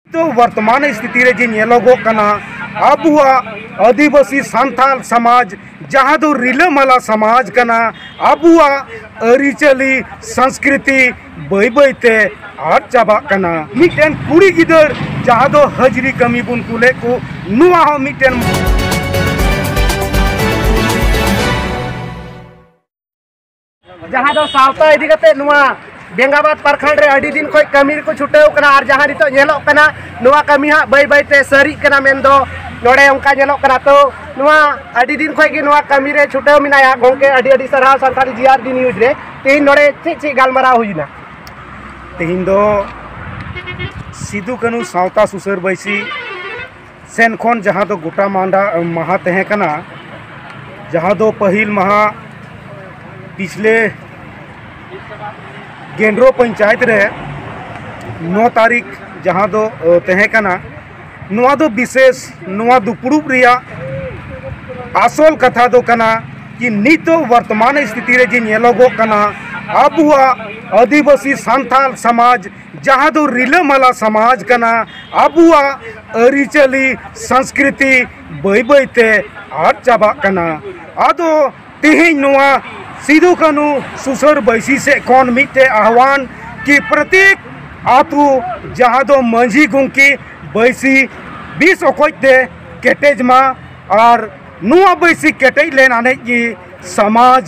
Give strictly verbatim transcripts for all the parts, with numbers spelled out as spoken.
ᱱᱤᱛᱚᱜ ᱵᱚᱨᱛᱚᱢᱟᱱ ᱥᱛᱷᱤᱛᱤ ᱨᱮ ᱡᱮ ᱧᱮᱞᱚᱜᱚᱜ ᱠᱟᱱᱟ, ᱟᱵᱚᱣᱟᱜ ᱟᱹᱫᱤᱵᱟᱹᱥᱤ ᱥᱟᱱᱛᱟᱲ ᱥᱚᱢᱟᱡᱽ, ᱡᱟᱦᱟᱸ ᱫᱚ ᱨᱤᱞᱟᱹᱢᱟᱞᱟ ᱥᱚᱢᱟᱡᱽ ᱠᱟᱱᱟ, ᱟᱵᱚᱣᱟᱜ ᱟᱹᱨᱤᱪᱟᱹᱞᱤ, ᱥᱚᱝᱥᱠᱨᱤᱛᱤ ᱵᱟᱹᱭ ᱵᱟᱹᱭ ᱛᱮ ᱟᱫ ᱪᱟᱵᱟᱜ ᱠᱟᱱᱟ᱾ ᱢᱤᱫᱴᱮᱱ ᱠᱩᱲᱤ ᱜᱤᱫᱟᱹᱨ ᱡᱟᱦᱟᱸ ᱫᱚ ᱦᱟᱹᱡᱨᱤ ᱠᱟᱹᱢᱤ ᱵᱚᱱ ᱠᱩᱞᱮᱫ ᱠᱚ, ᱱᱚᱣᱟ ᱦᱚᱸ ᱢᱤᱫᱴᱮᱱ ᱡᱟᱦᱟᱸ ᱫᱚ ᱥᱟᱶᱛᱟ ᱤᱫᱤ ᱠᱟᱛᱮ ᱱᱚᱣᱟ ᱵᱮᱸᱜᱟᱵᱟᱫ ᱯᱨᱚᱠᱷᱚᱸᱰ ᱨᱮ ᱟᱹᱰᱤ ᱫᱤᱱ ᱠᱷᱚᱱ ᱠᱟᱹᱢᱤ ᱨᱮᱠᱚ ᱪᱷᱩᱴᱟᱹᱣ ᱠᱟᱱᱟ, ᱟᱨ ᱡᱟᱦᱟᱸ ᱱᱤᱛᱚᱜ ᱧᱮᱞᱚᱜ ᱠᱟᱱᱟ, ᱱᱚᱣᱟ ᱠᱟᱹᱢᱤ ᱦᱟᱸᱜ ᱵᱟᱹᱭ ᱵᱟᱹᱭ ᱛᱮ ᱥᱟᱹᱨᱤᱜ ᱠᱟᱱᱟ ᱢᱮᱱᱫᱚ ᱱᱚᱰᱮ ᱚᱱᱠᱟ ᱧᱮᱞᱚᱜ ᱠᱟᱱᱟ᱾ ᱛᱚ ᱱᱚᱣᱟ ᱟᱹᱰᱤ ᱫᱤᱱ ᱠᱷᱚᱱ ᱜᱮ ᱱᱚᱣᱟ ᱠᱟᱹᱢᱤ ᱨᱮ ᱪᱷᱩᱴᱟᱹᱣ ᱢᱮᱱᱟᱭᱟ ᱜᱚᱢᱠᱮ, ᱟᱹᱰᱤ ᱟᱹᱰᱤ ᱥᱟᱨᱦᱟᱣ ᱥᱟᱱᱛᱟᱲᱤ ᱡᱤ ᱟᱨ ᱰᱤ ᱱᱤᱭᱩᱡᱽ ᱨᱮ᱾ ᱛᱮᱦᱮᱧ ᱱᱚᱰᱮ ᱪᱮᱫ ᱪᱮᱫ ᱜᱟᱞᱢᱟᱨᱟᱣ ᱦᱩᱭᱱᱟ? ᱛᱮᱦᱮᱧ ᱫᱚ ᱥᱤᱫᱩ ᱠᱟᱹᱱᱦᱩ ᱥᱟᱶᱛᱟ ᱥᱩᱥᱟᱹᱨ ᱵᱟᱹᱭᱥᱤ ᱥᱮᱱ ᱠᱷᱚᱱ ᱡᱟᱦᱟᱸ ᱫᱚ ᱜᱚᱴᱟ ᱢᱟᱦᱰᱟ-, ᱢᱟᱦᱟ ᱛᱟᱦᱮᱸ ᱠᱟᱱᱟ, ᱡᱟᱦᱟᱸ ᱫᱚ ᱯᱟᱹᱦᱤᱞ ᱢᱟᱦᱟ ᱯᱤᱪᱷᱞᱮ ᱜᱮᱱᱰᱨᱳ ᱯᱚᱧᱪᱟᱭᱮᱛ ᱨᱮ ᱱᱚ ᱛᱟᱹᱨᱤᱠᱷ ᱡᱟᱦᱟᱸ ᱫᱚ, ᱟᱹ, ᱛᱟᱦᱮᱸ ᱠᱟᱱᱟ᱾ ᱱᱚᱣᱟ ᱫᱚ ᱵᱤᱥᱮᱥ, ᱱᱚᱣᱟ ᱫᱩᱯᱲᱩᱵ ᱨᱮᱭᱟᱜ ᱟᱥᱚᱞ ᱠᱟᱛᱷᱟ ᱫᱚ ᱠᱟᱱᱟ ᱠᱤ ᱱᱤᱛᱚᱜ ᱵᱚᱨᱛᱚᱢᱟᱱ ᱥᱛᱷᱤᱛᱤ ᱨᱮ ᱡᱮ ᱧᱮᱞᱚᱜᱚᱜ ᱠᱟᱱᱟ, ᱟᱵᱚᱣᱟᱜ ᱟᱹᱫᱤᱵᱟᱹᱥᱤ ᱥᱟᱱᱛᱟᱲ ᱥᱚᱢᱟᱡᱽ, ᱡᱟᱦᱟᱸ ᱫᱚ ᱨᱤᱞᱟᱹᱢᱟᱞᱟ ᱥᱚᱢᱟᱡᱽ ᱠᱟᱱᱟ, ᱟᱵᱚᱣᱟᱜ ᱟᱹᱨᱤᱪᱟᱹᱞᱤ, ᱥᱚᱝᱥᱠᱨᱤᱛᱤ ᱵᱟᱹᱭ ᱵᱟᱹᱭ ᱛᱮ ᱟᱫ ᱪᱟᱵᱟᱜ ᱠᱟᱱᱟ᱾ ᱟᱫᱚ ᱛᱮᱦᱮᱧ ᱱᱚᱣᱟ ᱥᱤᱫᱩ ᱠᱟᱹᱱᱦᱩ ᱥᱩᱥᱟᱹᱨ ᱵᱟᱹᱭᱥᱤ ᱥᱮᱫ ᱠᱷᱚᱱ ᱢᱤᱫᱴᱮᱡ ᱟᱦᱣᱟᱱ ᱠᱤ ᱯᱨᱚᱛᱮᱠ ᱟᱛᱳ, ᱡᱟᱦᱟᱸ ᱫᱚ ᱢᱟᱹᱡᱷᱤ ᱜᱚᱢᱠᱮ, ᱵᱟᱹᱭᱥᱤ ᱵᱮᱥ ᱚᱠᱚᱡ ᱛᱮ ᱠᱮᱴᱮᱡ ᱢᱟ, ᱟᱨ ᱱᱚᱣᱟ ᱵᱟᱹᱭᱥᱤ ᱠᱮᱴᱮᱡ ᱞᱮᱱ ᱟᱱᱮᱡ ᱜᱮ ᱥᱚᱢᱟᱡᱽ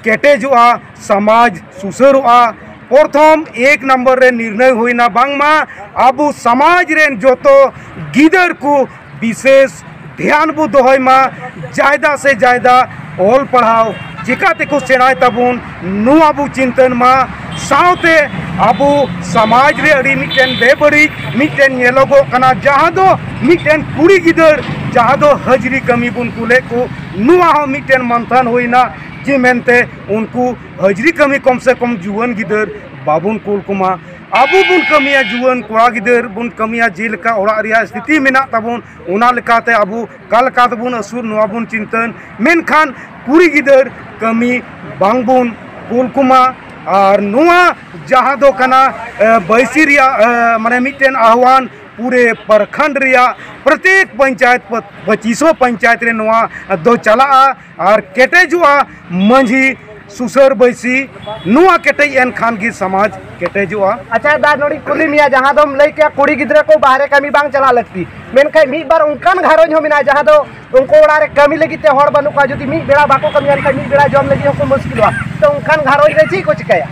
ᱠᱮᱴᱮᱡᱚᱜᱼᱟ, ᱥᱚᱢᱟᱡᱽ ᱥᱩᱥᱟᱹᱨᱚᱜᱼᱟ᱾ ᱯᱨᱚᱛᱷᱚᱢ ᱮᱠ ᱱᱚᱢᱵᱚᱨ ᱨᱮ ᱱᱤᱨᱱᱚᱭ ᱦᱩᱭᱱᱟ ᱵᱟᱝᱢᱟ ᱟᱵᱚ ᱥᱚᱢᱟᱡᱽ ᱨᱮᱱ ᱡᱚᱛᱚ ᱜᱤᱫᱟᱹᱨ ᱠᱚ ᱵᱤᱥᱮᱥ ᱫᱷᱮᱭᱟᱱ ᱵᱚ ᱫᱚᱦᱚᱭ ᱢᱟ, ᱡᱟᱭᱫᱟ ᱥᱮ ᱡᱟᱭᱫᱟ ᱚᱞ ᱯᱟᱲᱦᱟᱣ ᱪᱤᱠᱟ ᱛᱮᱠᱚ ᱥᱮᱬᱟᱭ ᱛᱟᱵᱚᱱ, ᱱᱚᱣᱟ ᱵᱚ ᱪᱤᱱᱛᱟᱹᱱ ᱢᱟ᱾ ᱥᱟᱶᱛᱮ ᱟᱵᱚ ᱥᱚᱢᱟᱡᱽ ᱨᱮ ᱟᱹᱰᱤ ᱢᱤᱫᱴᱮᱱ ᱵᱮᱵᱟᱹᱲᱤᱡ ᱢᱤᱫᱴᱮᱱ ᱧᱮᱞᱚᱜᱚᱜ ᱠᱟᱱᱟ, ᱡᱟᱦᱟᱸ ᱫᱚ ᱢᱤᱫᱴᱮᱱ ᱠᱩᱲᱤ ᱜᱤᱫᱟᱹᱨ ᱡᱟᱦᱟᱸ ᱫᱚ ᱦᱟᱹᱡᱨᱤ ᱠᱟᱹᱢᱤ ᱵᱚᱱ ᱠᱩᱞᱮᱫ ᱠᱚ, ᱱᱚᱣᱟ ᱦᱚᱸ ᱢᱤᱫᱴᱮᱱ ᱢᱟᱱᱛᱷᱟᱱ ᱦᱩᱭᱱᱟ᱾ ᱡᱮ ᱢᱮᱱᱛᱮ ᱩᱱᱠᱩ ᱦᱟᱹᱡᱨᱤ ᱠᱟᱹᱢᱤ ᱠᱚᱢ ᱥᱮ ᱠᱚᱢ ᱡᱩᱣᱟᱹᱱ ᱜᱤᱫᱟᱹᱨ ᱵᱟᱵᱚᱱ ᱠᱩᱞ ᱠᱚᱢᱟ᱾ ᱟᱵᱚ ᱵᱚᱱ ᱠᱟᱹᱢᱤᱭᱟ, ᱡᱩᱣᱟᱹᱱ ᱠᱚᱲᱟ ᱜᱤᱫᱟᱹᱨ ᱵᱚᱱ ᱠᱟᱹᱢᱤᱭᱟ, ᱡᱮᱞᱮᱠᱟ ᱚᱲᱟᱜ ᱨᱮᱭᱟᱜ ᱥᱛᱷᱤᱛᱤ ᱢᱮᱱᱟᱜ ᱛᱟᱵᱚᱱ, ᱚᱱᱟ ᱞᱮᱠᱟᱛᱮ ᱟᱵᱚ ᱚᱠᱟ ᱞᱮᱠᱟ ᱛᱮᱵᱚᱱ ᱟᱹᱥᱩᱞ, ᱱᱚᱣᱟ ᱵᱚᱱ ᱪᱤᱱᱛᱟᱹᱱ᱾ ᱢᱮᱱᱠᱷᱟᱱ ᱠᱩᱲᱤ ᱜᱤᱫᱟᱹᱨ ᱠᱟᱹᱢᱤ ᱵᱟᱝ ᱵᱚᱱ ᱠᱩᱞ ᱠᱚᱢᱟ᱾ ᱟᱨ ᱱᱚᱣᱟ ᱡᱟᱦᱟᱸ ᱫᱚ ᱠᱟᱱᱟ, ᱮ, ᱵᱟᱹᱭᱥᱤ ᱨᱮᱭᱟᱜ, ᱮ, ᱢᱟᱱᱮ ᱢᱤᱫᱴᱮᱱ ᱟᱦᱣᱟᱱ, ᱯᱩᱨᱮ ᱯᱨᱚᱠᱷᱚᱸᱰ ᱨᱮᱭᱟᱜ ᱯᱨᱚᱛᱮᱠ ᱯᱚᱧᱪᱟᱭᱮᱛ, ᱯᱚᱸᱪᱤᱥᱚ ᱯᱚᱧᱪᱟᱭᱮᱛ ᱨᱮ ᱱᱚᱣᱟ ᱫᱚ ᱪᱟᱞᱟᱜᱼᱟ ᱟᱨ ᱠᱮᱴᱮᱡᱚᱜᱼᱟ᱾ ᱢᱟᱹᱡᱷᱤ ᱥᱩᱥᱟᱹᱨ ᱵᱟᱹᱭᱥᱤ ᱱᱚᱣᱟ ᱠᱮᱴᱮᱡ ᱮᱱ ᱠᱷᱟᱱ ᱜᱮ ᱥᱚᱢᱟᱡᱽ ᱠᱮᱴᱮᱡᱚᱜᱼᱟ᱾ ᱟᱪᱪᱷᱟ ᱫᱟ, ᱱᱚᱰᱮᱧ ᱠᱩᱞᱤ ᱢᱮᱭᱟ, ᱡᱟᱦᱟᱸ ᱫᱚᱢ ᱞᱟᱹᱭ ᱠᱮᱜᱼᱟ ᱠᱩᱲᱤ ᱜᱤᱫᱽᱨᱟᱹ ᱠᱚ ᱵᱟᱦᱨᱮ ᱠᱟᱹᱢᱤ ᱵᱟᱝ ᱪᱟᱞᱟᱜ ᱞᱟᱹᱠᱛᱤ, ᱢᱮᱱᱠᱷᱟᱱ ᱢᱤᱫ ᱵᱟᱨ ᱚᱱᱠᱟᱱ ᱜᱷᱟᱨᱚᱸᱡᱽ ᱦᱚᱸ ᱢᱮᱱᱟᱜᱼᱟ ᱡᱟᱦᱟᱸ ᱫᱚ ᱩᱱᱠᱩ ᱚᱲᱟᱜ ᱨᱮ ᱠᱟᱹᱢᱤ ᱞᱟᱹᱜᱤᱫ ᱛᱮ ᱦᱚᱲ ᱵᱟᱹᱱᱩᱜ ᱠᱚᱣᱟ, ᱡᱩᱫᱤ ᱢᱤᱫ ᱵᱮᱲᱟ ᱵᱟᱠᱚ ᱠᱟᱹᱢᱤᱭᱟ ᱮᱱᱠᱷᱟᱱ ᱢᱤᱫ ᱵᱮᱲᱟ ᱡᱚᱢ ᱞᱟᱹᱜᱤᱫ ᱦᱚᱸᱠᱚ ᱢᱩᱥᱠᱤᱞᱚᱜᱼᱟ᱾ ᱛᱚ ᱚᱱᱠᱟᱱ ᱜᱷᱟᱨᱚᱸᱡᱽ ᱨᱮ ᱪᱮᱫ ᱠᱚ ᱪᱤᱠᱟᱹᱭᱟ?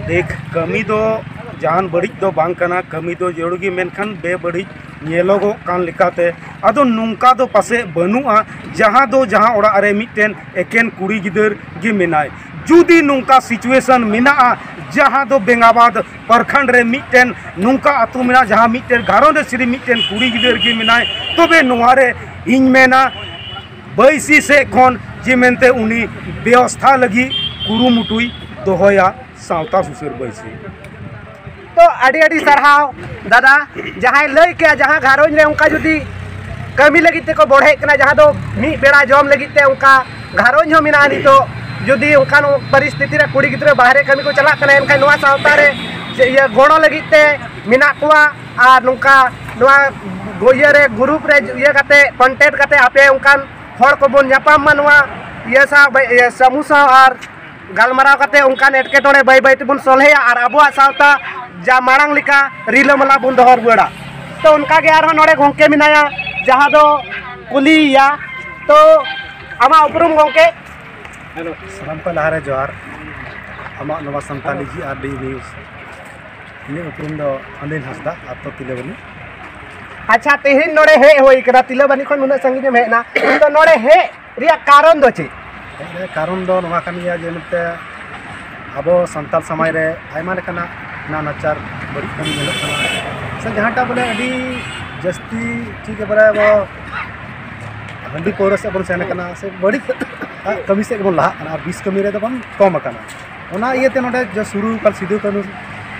ᱫᱮᱠᱷ, ᱠᱟᱹᱢᱤ ᱫᱚ ᱡᱟᱦᱟᱱ ᱵᱟᱹᱲᱤᱡ ᱫᱚ ᱵᱟᱝ ᱠᱟᱱᱟ, ᱠᱟᱹᱢᱤ ᱫᱚ ᱡᱟᱹᱨᱩᱲ ᱜᱮ, ᱢᱮᱱᱠᱷᱟᱱ ᱵᱮᱵᱟᱹᱲᱤᱡ ᱧᱮᱞᱚᱜᱚᱜ ᱠᱟᱱ ᱞᱮᱠᱟᱛᱮ ᱟᱫᱚ ᱱᱚᱝᱠᱟ ᱫᱚ ᱯᱟᱥᱮᱡ ᱵᱟᱹᱱᱩᱜᱼᱟ, ᱡᱟᱦᱟᱸ ᱫᱚ ᱡᱟᱦᱟᱸ ᱚᱲᱟᱜ ᱨᱮ ᱢᱤᱫᱴᱮᱱ ᱮᱠᱮᱱ ᱠᱩᱲᱤ ᱜᱤᱫᱟᱹᱨ ᱜᱮ ᱢᱮᱱᱟᱭ᱾ ᱡᱩᱫᱤ ᱱᱚᱝᱠᱟ situation ᱢᱮᱱᱟᱜᱼᱟ, ᱡᱟᱦᱟᱸ ᱫᱚ ᱵᱮᱝᱜᱟᱵᱟᱫᱽ ᱯᱨᱚᱠᱷᱚᱸᱰ ᱨᱮ ᱢᱤᱫᱴᱮᱱ ᱱᱚᱝᱠᱟ ᱟᱹᱛᱩ ᱢᱮᱱᱟᱜᱼᱟ, ᱡᱟᱦᱟᱸ ᱢᱤᱫᱴᱮᱱ ᱜᱷᱟᱨᱚᱸᱡᱽ ᱨᱮ ᱥᱤᱨᱤᱯ ᱢᱤᱫᱴᱮᱱ ᱠᱩᱲᱤ ᱜᱤᱫᱟᱹᱨ ᱜᱮ ᱢᱮᱱᱟᱭ, ᱛᱚᱵᱮ ᱱᱚᱣᱟ ᱨᱮ ᱤᱧ ᱢᱮᱱᱟ, ᱵᱟᱹᱭᱥᱤ ᱥᱮᱫ ᱠᱷᱚᱱ ᱡᱮ ᱢᱮᱱᱛᱮ ᱩᱱᱤ ᱵᱮᱵᱚᱥᱛᱷᱟ ᱞᱟᱹᱜᱤᱫ ᱠᱩᱨᱩᱢᱩᱴᱩᱭ ᱫᱚᱦᱚᱭᱟ ᱥᱟᱶᱛᱟ ᱥᱩᱥᱟᱹᱨ ᱵᱟᱹᱭᱥᱤ᱾ ᱛᱚ ᱟᱹᱰᱤ ᱟᱹᱰᱤ ᱥᱟᱨᱦᱟᱣ ᱫᱟᱫᱟ, ᱡᱟᱦᱟᱸᱭ ᱞᱟᱹᱭ ᱠᱮᱜᱼᱟ, ᱡᱟᱦᱟᱸ ᱜᱷᱟᱨᱚᱸᱡᱽ ᱨᱮ ᱚᱱᱠᱟ ᱡᱩᱫᱤ ᱠᱟᱹᱢᱤ ᱞᱟᱹᱜᱤᱫ ᱛᱮᱠᱚ ᱵᱚᱲᱦᱮᱜ ᱠᱟᱱᱟ, ᱡᱟᱦᱟᱸ ᱫᱚ ᱢᱤᱫ ᱵᱮᱲᱟ ᱡᱚᱢ ᱞᱟᱹᱜᱤᱫ ᱛᱮ ᱚᱱᱠᱟ ᱜᱷᱟᱨᱚᱸᱡᱽ ᱦᱚᱸ ᱢᱮᱱᱟᱜᱼᱟ ᱱᱤᱛᱚᱜ, ᱡᱩᱫᱤ ᱚᱱᱠᱟᱱ ᱯᱚᱨᱤᱥᱛᱷᱤᱛᱤ ᱨᱮ ᱠᱩᱲᱤ ᱜᱤᱫᱽᱨᱟᱹ ᱵᱟᱦᱨᱮ ᱠᱟᱹᱢᱤ ᱠᱚ ᱪᱟᱞᱟᱜ ᱠᱟᱱᱟ, ᱮᱱᱠᱷᱟᱱ ᱱᱚᱣᱟ ᱥᱟᱶᱛᱟ ᱨᱮ ᱪᱮᱫ ᱤᱭᱟᱹ ᱜᱚᱲᱚ ᱞᱟᱹᱜᱤᱫ ᱛᱮ ᱢᱮᱱᱟᱜ ᱠᱚᱣᱟ᱾ ᱟᱨ ᱱᱚᱝᱠᱟ ᱱᱚᱣᱟ ᱜᱚ-, ᱤᱭᱟᱹ ᱨᱮ group ᱨᱮ ᱤᱭᱟᱹ ᱠᱟᱛᱮ contact ᱠᱟᱛᱮ ᱟᱯᱮ ᱚᱱᱠᱟᱱ ᱦᱚᱲ ᱠᱚᱵᱚᱱ ᱧᱟᱯᱟᱢ ᱢᱟ ᱱᱚᱣᱟ ᱤᱭᱟᱹ ᱥᱟᱶ, ᱵᱟᱭ-, ᱤᱭᱟᱹ ᱥᱟᱢᱩ ᱥᱟᱶ, ᱟᱨ ᱜᱟᱞᱢᱟᱨᱟᱣ ᱠᱟᱛᱮ ᱚᱱᱠᱟᱱ ᱮᱴᱠᱮᱴᱚᱬᱮ ᱵᱟᱹᱭ ᱵᱟᱹᱭ ᱛᱮᱵᱚᱱ ᱥᱚᱞᱦᱮᱭᱟ ᱟᱨ ᱟᱵᱚᱣᱟᱜ ᱥᱟᱶᱛᱟ ᱡᱟ ᱢᱟᱲᱟᱝ ᱞᱮᱠᱟ ᱨᱤᱞᱟᱹᱢᱟᱞᱟ ᱵᱚᱱ ᱫᱚᱦᱚ ᱨᱩᱣᱟᱹᱲᱟ᱾ ᱛᱚ ᱚᱱᱠᱟ ᱜᱮ ᱟᱨᱦᱚᱸ ᱱᱚᱰᱮ ᱜᱚᱢᱠᱮ ᱢᱮᱱᱟᱭᱟ, ᱡᱟᱦᱟᱸ ᱫᱚ ᱠᱩᱞᱤᱭᱮᱭᱟ᱾ ᱛᱚ ᱟᱢᱟᱜ ᱩᱯᱨᱩᱢ ᱜᱚᱢᱠᱮ? ᱥᱟᱱᱟᱢ ᱠᱷᱚᱱ ᱞᱟᱦᱟᱨᱮ ᱡᱚᱦᱟᱨ᱾ ᱟᱢᱟᱜ ᱱᱚᱣᱟ ᱥᱟᱱᱛᱟᱞᱤ GRD news᱾ ᱤᱧᱟᱹᱜ ᱩᱯᱨᱩᱢ ᱫᱚ ᱚᱱᱤᱞ ᱦᱟᱸᱥᱫᱟ, ᱟᱛᱳ ᱛᱤᱞᱟᱹᱵᱟᱹᱱᱤ᱾ ᱟᱪᱪᱷᱟ, ᱛᱮᱦᱮᱧ ᱱᱚᱰᱮ ᱦᱮᱡ ᱦᱩᱭ ᱠᱟᱱᱟ, ᱛᱤᱞᱟᱹᱵᱟᱹᱱᱤ ᱠᱷᱚᱱ ᱱᱩᱱᱟᱹᱜ ᱥᱟᱺᱜᱤᱧ ᱮᱢ ᱦᱮᱡ ᱮᱱᱟ, ᱛᱚ ᱱᱚᱰᱮ ᱦᱮᱡ ᱨᱮᱭᱟᱜ ᱠᱟᱨᱚᱱ ᱫᱚ ᱪᱮᱫ? ᱦᱮᱡ ᱨᱮᱭᱟᱜ ᱠᱟᱨᱚᱱ ᱫᱚ ᱱᱚᱣᱟ ᱠᱟᱱ ᱜᱮᱭᱟ ᱡᱮ ᱢᱤᱫᱴᱮᱱ ᱟᱵᱚ ᱥᱟᱱᱛᱟᱲ ᱥᱚᱢᱟᱡᱽ ᱨᱮ ᱟᱭᱢᱟ ᱞᱮᱠᱟᱱᱟᱜ ᱱᱟᱦᱟᱪᱟᱨ ᱵᱟᱹᱲᱤᱡ ᱠᱟᱹᱢᱤ ᱧᱮᱞᱚᱜ ᱠᱟᱱᱟ, ᱥᱮ ᱡᱟᱦᱟᱸᱴᱟᱜ ᱵᱚᱞᱮ ᱟᱹᱰᱤ ᱡᱟᱹᱥᱛᱤ ᱪᱮᱫ ᱜᱮ ᱵᱚᱞᱮ ᱟᱵᱚ ᱦᱟᱺᱰᱤ ᱯᱟᱹᱣᱨᱟᱹ ᱥᱮᱫ ᱵᱚᱱ ᱥᱮᱱ ᱟᱠᱟᱱᱟ, ᱥᱮ ᱵᱟᱹᱲᱤᱡ ᱠᱟᱹᱢᱤ ᱥᱮᱫ ᱜᱮᱵᱚᱱ ᱞᱟᱦᱟᱜ ᱠᱟᱱᱟ, ᱟᱨ ᱵᱤᱥ ᱠᱟᱹᱢᱤ ᱨᱮᱫᱚ ᱵᱚᱱ ᱠᱚᱢ ᱟᱠᱟᱱᱟ᱾ ᱚᱱᱟ ᱤᱭᱟᱹᱛᱮ ᱱᱚᱰᱮ ᱡᱮ ᱥᱩᱨᱩ ᱟᱠᱟᱱ ᱥᱤᱫᱩ ᱠᱟᱹᱱᱦᱩ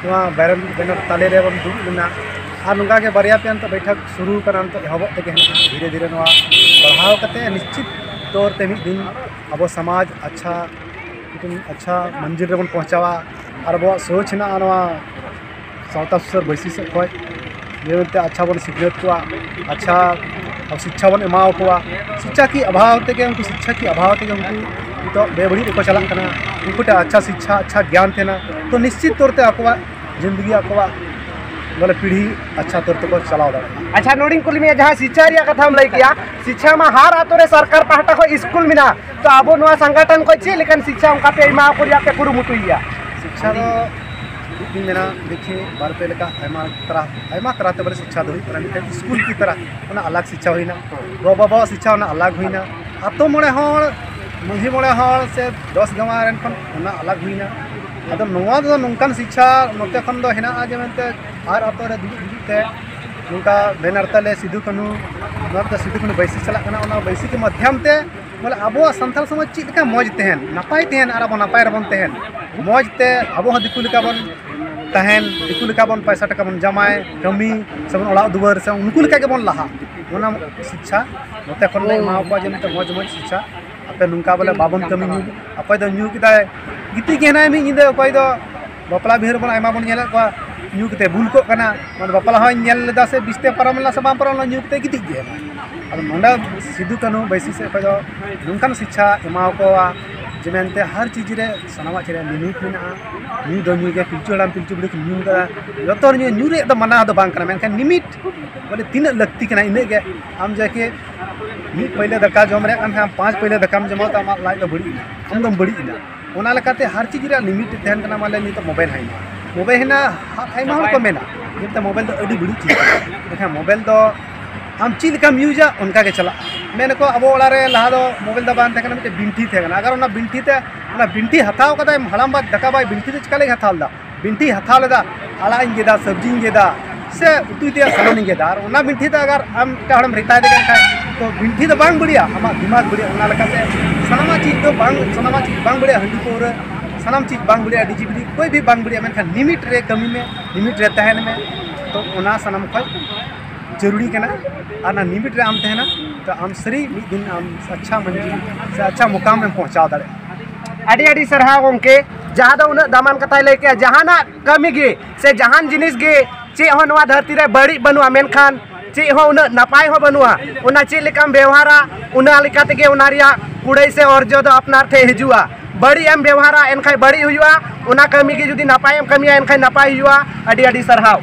ᱱᱚᱣᱟ ᱵᱮᱨᱮᱞ ᱵᱮᱱᱟᱨ ᱛᱟᱞᱮ ᱨᱮᱵᱚᱱ ᱫᱩᱲᱩᱵ ᱞᱮᱱᱟ᱾ ᱟᱨ ᱱᱚᱝᱠᱟ ᱜᱮ ᱵᱟᱨᱭᱟ ᱯᱮᱭᱟ ᱱᱤᱛᱚᱜ ᱵᱳᱭᱴᱷᱚᱠ ᱥᱩᱨᱩ ᱟᱠᱟᱱᱟ, ᱱᱤᱛᱚᱜ ᱮᱦᱚᱵᱚᱜ ᱛᱮᱜᱮ ᱦᱮᱱᱟᱜᱼᱟ᱾ ᱫᱷᱤᱨᱮ ᱫᱷᱤᱨᱮ ᱱᱚᱣᱟ ᱵᱟᱲᱦᱟᱣ ᱠᱟᱛᱮ ᱱᱤᱥᱪᱤᱛ ᱛᱚᱨ ᱛᱮ ᱢᱤᱫ ᱫᱤᱱ ᱟᱵᱚ ᱥᱚᱢᱟᱡᱽ ᱟᱪᱪᱷᱟ, ᱢᱤᱫᱴᱮᱱ ᱟᱪᱪᱷᱟ ᱢᱚᱧᱡᱤᱞ ᱨᱮᱵᱚᱱ ᱯᱳᱸᱣᱪᱷᱟᱣᱟ᱾ ᱟᱨ ᱟᱵᱚᱣᱟᱜ ᱥᱳᱪ ᱦᱮᱱᱟᱜᱼᱟ ᱱᱚᱣᱟ ᱥᱟᱶᱛᱟ ᱥᱩᱥᱟᱹᱨ ᱵᱟᱹᱭᱥᱤ ᱥᱮᱫ ᱠᱷᱚᱱ ᱡᱮ ᱢᱮᱱᱛᱮ ᱟᱪᱪᱷᱟ ᱵᱚᱱ ᱥᱤᱠᱷᱱᱟᱹᱛ ᱠᱚᱣᱟ, ᱟᱪᱪᱷᱟ ᱥᱤᱪᱪᱷᱟ ᱵᱚᱱ ᱮᱢᱟ ᱠᱚᱣᱟ᱾ ᱥᱤᱪᱪᱷᱟ ᱠᱤ ᱚᱵᱷᱟᱵᱽ ᱛᱮᱜᱮ ᱩᱱᱠᱩ, ᱥᱤᱪᱪᱷᱟ ᱠᱤ ᱚᱵᱷᱟᱵᱽ ᱛᱮᱜᱮ ᱩᱱᱠᱩ ᱱᱤᱛᱚᱜ ᱵᱮᱵᱟᱹᱲᱤᱡ ᱨᱮᱠᱚ ᱪᱟᱞᱟᱜ ᱠᱟᱱᱟ᱾ ᱩᱱᱠᱩ ᱴᱷᱮᱱ ᱟᱪᱪᱷᱟ ᱥᱤᱪᱪᱷᱟ, ᱟᱪᱪᱷᱟ ᱜᱮᱭᱟᱱ ᱛᱟᱦᱮᱱᱟ, ᱛᱚ ᱱᱤᱥᱪᱤᱛ ᱛᱚᱨ ᱛᱮ ᱟᱠᱚᱣᱟᱜ ᱡᱤᱱᱫᱮᱜᱤ, ᱟᱠᱚᱣᱟᱜ ᱵᱚᱞᱮ ᱯᱤᱲᱦᱤ ᱟᱪᱪᱷᱟ ᱛᱚᱨ ᱛᱮᱠᱚ ᱪᱟᱞᱟᱣ ᱫᱟᱲᱮᱭᱟᱜᱼᱟ᱾ ᱟᱪᱪᱷᱟ, ᱱᱚᱰᱮᱧ ᱠᱩᱞᱤ ᱢᱮᱭᱟ, ᱡᱟᱦᱟᱸ ᱥᱤᱪᱪᱷᱟ ᱨᱮᱭᱟᱜ ᱠᱟᱛᱷᱟᱢ ᱞᱟᱹᱭ ᱠᱮᱜᱼᱟ, ᱥᱤᱪᱪᱷᱟ ᱢᱟ ᱦᱟᱨ ᱟᱛᱳ ᱨᱮ ᱥᱚᱨᱠᱟᱨ ᱯᱟᱦᱴᱟ ᱠᱷᱚᱱ ᱥᱠᱩᱞ ᱢᱮᱱᱟᱜᱼᱟ, ᱛᱚ ᱟᱵᱚ ᱱᱚᱣᱟ ᱥᱚᱝᱜᱚᱴᱷᱚᱱ ᱠᱷᱚᱱ ᱪᱮᱫ ᱞᱮᱠᱟᱱ ᱥᱤᱪᱪᱷᱟ ᱚᱱᱠᱟ ᱯᱮ ᱮᱢᱟ ᱠᱚ ᱨᱮᱭᱟᱜ ᱯᱮ ᱠᱩᱨᱩᱢᱩᱴᱩᱭ ᱜᱮᱭᱟ? ᱥᱤᱪᱪᱷᱟ ᱫᱚ ᱤᱧ ᱢᱮᱱᱟ, ᱫᱮᱠᱷᱤ, ᱵᱟᱨ ᱯᱮ ᱞᱮᱠᱟ ᱟᱭᱢᱟ ᱛᱟᱨᱟ, ᱟᱭᱢᱟ ᱛᱟᱨᱟ ᱛᱮ ᱵᱚᱞᱮ ᱥᱤᱪᱪᱷᱟ ᱫᱚ ᱦᱩᱭᱩᱜ ᱠᱟᱱᱟ᱾ ᱢᱤᱫᱴᱮᱱ ᱥᱠᱩᱞ ᱠᱤ ᱛᱟᱨᱟ, ᱚᱱᱟ ᱟᱞᱟᱜᱽ ᱥᱤᱪᱪᱷᱟ ᱦᱩᱭᱱᱟ, ᱜᱚ ᱵᱟᱵᱟᱣᱟᱜ ᱥᱤᱪᱪᱷᱟ ᱚᱱᱟ ᱟᱞᱟᱜᱽ ᱦᱩᱭᱱᱟ, ᱟᱛᱳ ᱢᱚᱬᱮ ᱦᱚᱲ, ᱢᱟᱺᱡᱷᱤ ᱢᱚᱬᱮ ᱦᱚᱲ ᱥᱮ ᱫᱚᱥ ᱜᱟᱶᱟ ᱨᱮᱱ ᱠᱷᱚᱱ ᱚᱱᱟ ᱟᱞᱟᱜᱽ ᱦᱩᱭᱱᱟ᱾ ᱟᱫᱚ ᱱᱚᱣᱟ ᱫᱚ ᱱᱚᱝᱠᱟᱱ ᱥᱤᱪᱪᱷᱟ ᱱᱚᱛᱮ ᱠᱷᱚᱱ ᱫᱚ ᱦᱮᱱᱟᱜᱼᱟ ᱡᱮ ᱢᱮᱱᱛᱮ ᱟᱨ ᱟᱛᱳ ᱨᱮ ᱫᱩᱲᱩᱵ ᱫᱩᱲᱩᱵ ᱛᱮ ᱱᱚᱝᱠᱟ ᱵᱮᱱᱟᱨ ᱛᱟᱞᱮ ᱥᱤᱫᱩ ᱠᱟᱹᱱᱦᱩ, ᱱᱚᱣᱟ ᱫᱚ ᱥᱤᱫᱩ ᱠᱟᱹᱱᱦᱩ ᱵᱟᱹᱭᱥᱤ ᱪᱟᱞᱟᱜ ᱠᱟᱱᱟ, ᱚᱱᱟ ᱵᱟᱹᱭᱥᱤ ᱠᱚ ᱢᱟᱫᱽᱫᱷᱚᱢ ᱛᱮ ᱵᱚᱞᱮ ᱟᱵᱚᱣᱟᱜ ᱥᱟᱱᱛᱟᱲ ᱥᱚᱢᱟᱡᱽ ᱪᱮᱫ ᱞᱮᱠᱟ ᱢᱚᱡᱽ ᱛᱟᱦᱮᱱ, ᱱᱟᱯᱟᱭ ᱛᱟᱦᱮᱱ ᱟᱨ ᱟᱵᱚ ᱱᱟᱯᱟᱭ ᱨᱮᱵᱚᱱ ᱛᱟᱦᱮᱱ, ᱢᱚᱡᱽ ᱛᱮ ᱟᱵᱚ ᱦᱚᱸ ᱫᱤᱠᱩ ᱞᱮᱠᱟ ᱵᱚᱱ ᱛᱟᱦᱮᱱ, ᱫᱤᱠᱩ ᱞᱮᱠᱟ ᱵᱚᱱ ᱯᱚᱭᱥᱟ ᱴᱟᱠᱟ ᱵᱚᱱ ᱡᱟᱢᱟᱭ, ᱠᱟᱹᱢᱤ ᱥᱮᱵᱚᱱ ᱚᱲᱟᱜ ᱫᱩᱣᱟᱹᱨ ᱥᱮ ᱩᱱᱠᱩ ᱞᱮᱠᱟ ᱜᱮᱵᱚᱱ ᱞᱟᱦᱟ᱾ ᱚᱱᱟ ᱥᱤᱪᱪᱷᱟ ᱱᱚᱛᱮ ᱠᱷᱚᱱ ᱞᱮ ᱮᱢᱟ ᱠᱚᱣᱟ ᱡᱮ ᱢᱤᱫᱴᱮᱱ ᱢᱚᱡᱽ ᱢᱚᱡᱽ ᱥᱤᱪᱪᱷᱟ, ᱟᱯᱮ ᱱᱚᱝᱠᱟ ᱵᱚᱞᱮ ᱵᱟᱵᱚᱱ ᱠᱟᱹᱢᱤ᱾ ᱧᱩ, ᱚᱠᱚᱭ ᱫᱚ ᱧᱩ ᱠᱮᱫᱟᱭ, ᱜᱤᱛᱤᱡ ᱜᱮ ᱦᱮᱱᱟᱭ ᱢᱤᱫ ᱧᱤᱫᱟᱹ, ᱚᱠᱚᱭ ᱫᱚ ᱵᱟᱯᱞᱟ ᱵᱤᱦᱟᱹ ᱨᱮᱵᱚᱱ ᱟᱭᱢᱟ ᱵᱚᱱ ᱧᱮᱞᱮᱫ ᱠᱚᱣᱟ ᱧᱩ ᱠᱟᱛᱮ ᱵᱩᱞ ᱠᱚᱜ ᱠᱟᱱᱟ, ᱢᱟᱱᱮ ᱵᱟᱯᱞᱟ ᱦᱚᱸᱭ ᱧᱮᱞ ᱞᱮᱫᱟ ᱥᱮ ᱵᱤᱥᱛᱮ ᱯᱟᱨᱚᱢ ᱞᱮᱱᱟ ᱥᱮ ᱵᱟᱝ ᱯᱟᱨᱚᱢ ᱞᱮᱱᱟ, ᱧᱩ ᱠᱟᱛᱮ ᱜᱤᱛᱤᱡ ᱜᱮ ᱦᱮᱱᱟᱭ᱾ ᱟᱫᱚ ᱱᱚᱰᱮ ᱥᱤᱫᱩ ᱠᱟᱹᱱᱦᱩ ᱵᱟᱹᱭᱥᱤ ᱥᱮᱫ ᱠᱷᱚᱱ ᱫᱚ ᱱᱚᱝᱠᱟᱱ ᱥᱤᱪᱪᱷᱟ ᱮᱢᱟᱣ ᱠᱚᱣᱟ ᱡᱮ ᱢᱮᱱᱛᱮ ᱦᱟᱨ ᱪᱤᱡᱽ ᱨᱮ ᱥᱟᱱᱟᱢᱟᱜ ᱪᱮᱫ ᱨᱮ ᱞᱤᱢᱤᱴ ᱢᱮᱱᱟᱜᱼᱟ᱾ ᱧᱩ ᱫᱚ ᱧᱩ ᱜᱮ, ᱯᱤᱞᱪᱩ ᱦᱟᱲᱟᱢ ᱯᱤᱞᱪᱩ ᱵᱩᱲᱦᱤ ᱠᱤᱱ ᱧᱩ ᱠᱟᱫᱟ, ᱡᱚᱛᱚ ᱦᱚᱲ ᱧᱩ, ᱧᱩ ᱨᱮᱭᱟᱜ ᱫᱚ ᱢᱟᱱᱟ ᱫᱚ ᱵᱟᱝ ᱠᱟᱱᱟ, ᱢᱮᱱᱠᱷᱟᱱ ᱞᱤᱢᱤᱴ ᱵᱚᱞᱮ ᱛᱤᱱᱟᱹᱜ ᱞᱟᱹᱠᱛᱤ ᱠᱟᱱᱟ ᱤᱱᱟᱹᱜ ᱜᱮ᱾ ᱟᱢ ᱡᱮ ᱠᱤ ᱢᱤᱫ ᱯᱟᱹᱭᱞᱟᱹ ᱫᱟᱠᱟ ᱡᱚᱢ ᱨᱮᱭᱟᱜ ᱠᱟᱱ ᱠᱷᱟᱱ ᱟᱢ ᱯᱟᱸᱪ ᱯᱟᱹᱭᱞᱟᱹ ᱫᱟᱠᱟᱢ ᱡᱚᱢᱟ, ᱛᱚ ᱟᱢᱟᱜ ᱞᱟᱡ ᱫᱚ ᱵᱟᱹᱲᱤᱡ ᱮᱱᱟ, ᱟᱢ ᱫᱚᱢ ᱵᱟᱹᱲᱤᱡ ᱮᱱᱟ᱾ ᱚᱱᱟ ᱞᱮᱠᱟᱛᱮ ᱦᱟᱨ ᱪᱤᱡᱽ ᱨᱮᱭᱟᱜ ᱞᱤᱢᱤᱴ ᱛᱟᱦᱮᱱ ᱠᱟᱱᱟ᱾ ᱢᱟᱱᱮ ᱱᱤᱛᱚᱜ ᱢᱳᱵᱟᱭᱤᱞ ᱦᱮᱡ ᱮᱱᱟ, ᱢᱳᱵᱟᱭᱤᱞ ᱦᱮᱱᱟᱜ, ᱟᱭᱢᱟ ᱦᱚᱲ ᱠᱚ ᱢᱮᱱᱟ ᱡᱮ ᱢᱳᱵᱟᱭᱤᱞ ᱫᱚ ᱟᱹᱰᱤ ᱵᱟᱹᱲᱤᱡ ᱪᱤᱡᱽ ᱠᱟᱱᱟ, ᱢᱮᱱᱠᱷᱟᱱ ᱢᱳᱵᱟᱭᱤᱞ ᱫᱚ ᱟᱢ ᱪᱮᱫ ᱞᱮᱠᱟᱢ ᱤᱭᱩᱡᱟ ᱚᱱᱠᱟ ᱜᱮ ᱪᱟᱞᱟᱜᱼᱟ᱾ ᱢᱮᱱᱟᱠᱚ ᱟᱵᱚ ᱚᱲᱟᱜ ᱨᱮ ᱞᱟᱦᱟ ᱫᱚ ᱢᱳᱵᱟᱭᱤᱞ ᱫᱚ ᱵᱟᱝ ᱛᱟᱦᱮᱸ ᱠᱟᱱᱟ, ᱢᱤᱫᱴᱮᱱ ᱵᱤᱱᱴᱷᱤ ᱛᱟᱦᱮᱸ ᱠᱟᱱᱟ᱾ ᱟᱜᱟᱨ ᱚᱱᱟ ᱵᱤᱱᱴᱷᱤ ᱛᱮ, ᱚᱱᱟ ᱵᱤᱱᱴᱷᱤ ᱦᱟᱛᱟᱣ ᱠᱟᱫᱟᱭ ᱦᱟᱲᱟᱢ ᱵᱟ ᱫᱟᱠᱟ ᱵᱟᱭ ᱵᱤᱱᱴᱷᱤ ᱛᱮ ᱪᱤᱠᱟ ᱞᱟᱹᱜᱤᱫ ᱦᱟᱛᱟᱣ ᱞᱮᱫᱟ? ᱵᱤᱱᱴᱷᱤ ᱦᱟᱛᱟᱣ ᱞᱮᱫᱟ, ᱟᱲᱟᱜ ᱤᱧ ᱜᱮᱫᱟ, ᱥᱚᱵᱽᱡᱤᱧ ᱜᱮᱫᱟ, ᱥᱮ ᱩᱛᱩᱭ ᱛᱮᱭᱟᱜ ᱥᱟᱢᱟᱱᱤᱧ ᱜᱮᱫᱟ, ᱟᱨ ᱚᱱᱟ ᱵᱤᱱᱴᱷᱤ ᱫᱚ ᱟᱜᱟᱨ ᱟᱢ ᱮᱴᱟᱜ ᱦᱚᱲᱮᱢ ᱨᱮᱛᱟᱭ ᱫᱮ ᱠᱟᱱ ᱠᱷᱟᱡ, ᱛᱚ ᱵᱤᱱᱴᱷᱤ ᱫᱚ ᱵᱟᱝ ᱵᱟᱹᱲᱤᱡᱼᱟ, ᱟᱢᱟᱜ ᱫᱤᱢᱟᱜᱽ ᱵᱟᱹᱲᱤᱡᱼᱟ᱾ ᱚᱱᱟ ᱞᱮᱠᱟᱛᱮ ᱥᱟᱱᱟᱢᱟᱜ ᱪᱤᱡᱽ ᱫᱚ ᱵᱟᱝ, ᱥᱟᱱᱟᱢᱟᱜ ᱪᱤᱡᱽ ᱵᱟᱝ ᱵᱟᱹᱲᱤᱡᱼᱟ, ᱦᱟᱺᱰᱤ ᱯᱟᱹᱣᱨᱟᱹ, ᱥᱟᱱᱟᱢ ᱪᱤᱡᱽ ᱵᱟᱝ ᱵᱟᱹᱲᱤᱡᱼᱟ, ᱰᱤᱡᱤ ᱵᱤᱡᱤ ᱠᱳᱭ ᱵᱷᱤ ᱵᱟᱝ ᱵᱟᱹᱲᱤᱡᱼᱟ, ᱢᱮᱱᱠᱷᱟᱱ ᱞᱤᱢᱤᱴ ᱨᱮ ᱠᱟᱹᱢᱤ ᱢᱮ, ᱞᱤᱢᱤᱴ ᱨᱮ ᱛᱟᱦᱮᱱ ᱢᱮ᱾ ᱛᱚ ᱚᱱᱟ ᱥᱟᱱᱟᱢ ᱠᱷᱚᱡ ᱡᱟᱹᱨᱩᱲᱤ ᱠᱟᱱᱟ᱾ ᱟᱨ ᱚᱱᱟ ᱞᱤᱢᱤᱴ ᱨᱮ ᱟᱢ ᱛᱟᱦᱮᱱᱟ, ᱛᱚ ᱟᱢ ᱥᱟᱹᱨᱤ ᱢᱤᱫ ᱫᱤᱱ ᱟᱢ ᱟᱪᱪᱷᱟ ᱢᱟᱹᱡᱷᱤ ᱥᱮ ᱟᱪᱪᱷᱟ ᱢᱩᱠᱟᱢ ᱨᱮᱢ ᱯᱳᱸᱪᱷᱟᱣ ᱫᱟᱲᱮᱭᱟᱜᱼᱟ᱾ ᱟᱹᱰᱤ ᱟᱹᱰᱤ ᱥᱟᱨᱦᱟᱣ ᱜᱚᱢᱠᱮ, ᱡᱟᱦᱟᱸ ᱫᱚ ᱩᱱᱟᱹᱜ ᱫᱟᱢᱟᱱ ᱠᱟᱛᱷᱟᱭ ᱞᱟᱹᱭ ᱠᱮᱜᱼᱟ᱾ ᱡᱟᱦᱟᱱᱟᱜ ᱠᱟᱹᱢᱤ ᱜᱮ ᱥᱮ ᱡᱟᱦᱟᱱ ᱡᱤᱱᱤᱥ ᱜᱮ ᱪᱮᱫ ᱦᱚᱸ ᱱᱚᱣᱟ ᱫᱷᱟᱹᱨᱛᱤ ᱨᱮ ᱵᱟᱹᱲᱤᱡ ᱵᱟᱹᱱᱩᱜᱼᱟ, ᱢᱮᱱᱠᱷᱟᱱ ᱪᱮᱫ ᱦᱚᱸ ᱩᱱᱟᱹᱜ ᱱᱟᱯᱟᱭ ᱦᱚᱸ ᱵᱟᱹᱱᱩᱜᱼᱟ᱾ ᱚᱱᱟ ᱪᱮᱫ ᱞᱮᱠᱟᱢ ᱵᱮᱣᱦᱟᱨᱟ, ᱚᱱᱟ ᱞᱮᱠᱟ ᱛᱮᱜᱮ ᱚᱱᱟ ᱨᱮᱭᱟᱜ ᱠᱩᱲᱟᱹᱭ ᱥᱮ ᱚᱨᱡᱚ ᱫᱚ ᱟᱯᱱᱟᱨ ᱴᱷᱮᱱ ᱦᱤᱡᱩᱜᱼᱟ᱾ ᱵᱟᱹᱲᱤᱡ ᱮᱢ ᱵᱮᱣᱦᱟᱨᱟ, ᱮᱱᱠᱷᱟᱱ ᱵᱟᱹᱲᱤᱡ ᱦᱩᱭᱩᱜᱼᱟ᱾ ᱚᱱᱟ ᱠᱟᱹᱢᱤ ᱜᱮ ᱡᱩᱫᱤ ᱱᱟᱯᱟᱭᱮᱢ ᱠᱟᱹᱢᱤᱭᱟ, ᱮᱱᱠᱷᱟᱱ ᱱᱟᱯᱟᱭ ᱦᱩᱭᱩᱜᱼᱟ᱾ ᱟᱹᱰᱤ ᱟᱹᱰᱤ ᱥᱟᱨᱦᱟᱣ᱾